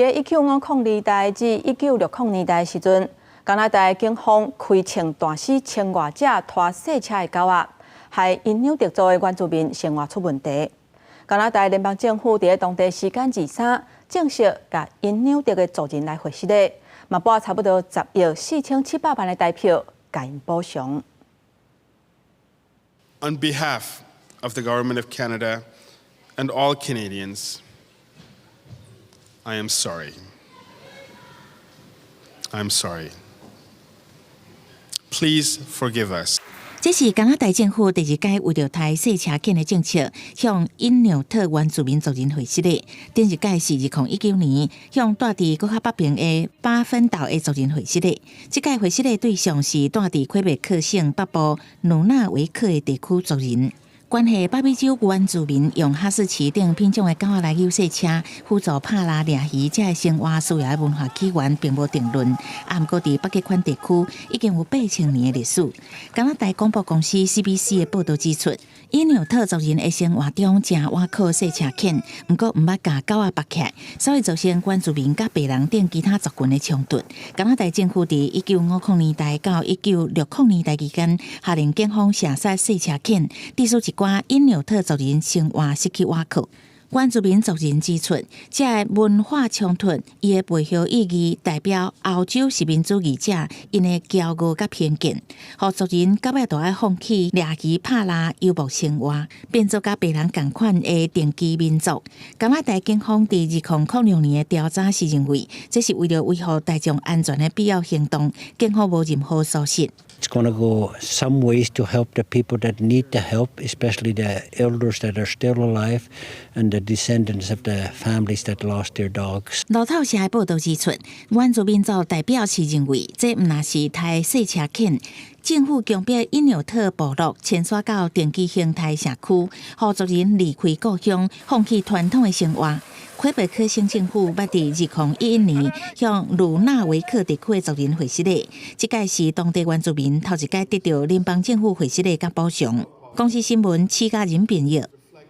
佇1950年代至1960年代時陣，加拿大警方開槍彈死千外隻拖細車的狗仔，害因紐特族的原住民生活出問題。加拿大聯邦政府佇當地時間二三正式共因紐特的族人來會失禮，嘛撥差不多10億4700萬的台票共𪜶補償。 On behalf of the Government of Canada and all Canadians, I am sorry. I'm sorry. Please forgive us. 這是加拿大政府第二擺為著刣細車犬的政策，向因紐特原住民族人會失禮。頂一擺是2019年向蹛佇閣較北爿的巴芬島的族人會失禮。這擺會失禮對象是蹛佇魁北克省北部努納維克的地區族人。關係北美洲原住民用哈士奇等品種的狗仔來搝細車，輔助拍獵掠魚，這个生活需要的文化起源並無定論。啊，毋過佇北極圈地區已經有8000年的歷史。加拿大廣播公司 CBC 的報導指出，因紐特族人的生活中誠倚靠細車犬，毋過毋捌共狗仔縛起來，所以造成原住民佮白人等其他族群的衝突。加拿大政府佇1950年代到1960年代期間，下令警方射殺細車犬，致使一寡因紐特族人生活失去倚靠。原住民族人指出，這个文化衝突，伊的背後意義代表歐洲殖民主義者𪜶的驕傲佮偏見，予族人到尾都愛放棄掠魚、拍獵、遊牧生活，變做佮白人仝款的定居民族。加拿大警方佇2006年的調查時認為，這是為著維護大眾安全的必要行動，警方無任何疏失。 It's going to go some ways to help the people that need the help, especially the elders that are still alive and the descendants of the families that lost their dogs. 路透社的報導指出，原住民族代表是認為，這毋但是刣細車犬，政府強迫因紐特部落遷徙到定居形態社區，予族人離開故鄉，放棄傳統的生活。魁北克省政府捌佇2011年向魯納維克地區的族人會失禮，這擺是當地原住民頭一擺得著聯邦政府會失禮佮補償。公視新聞，施嘉仁編譯。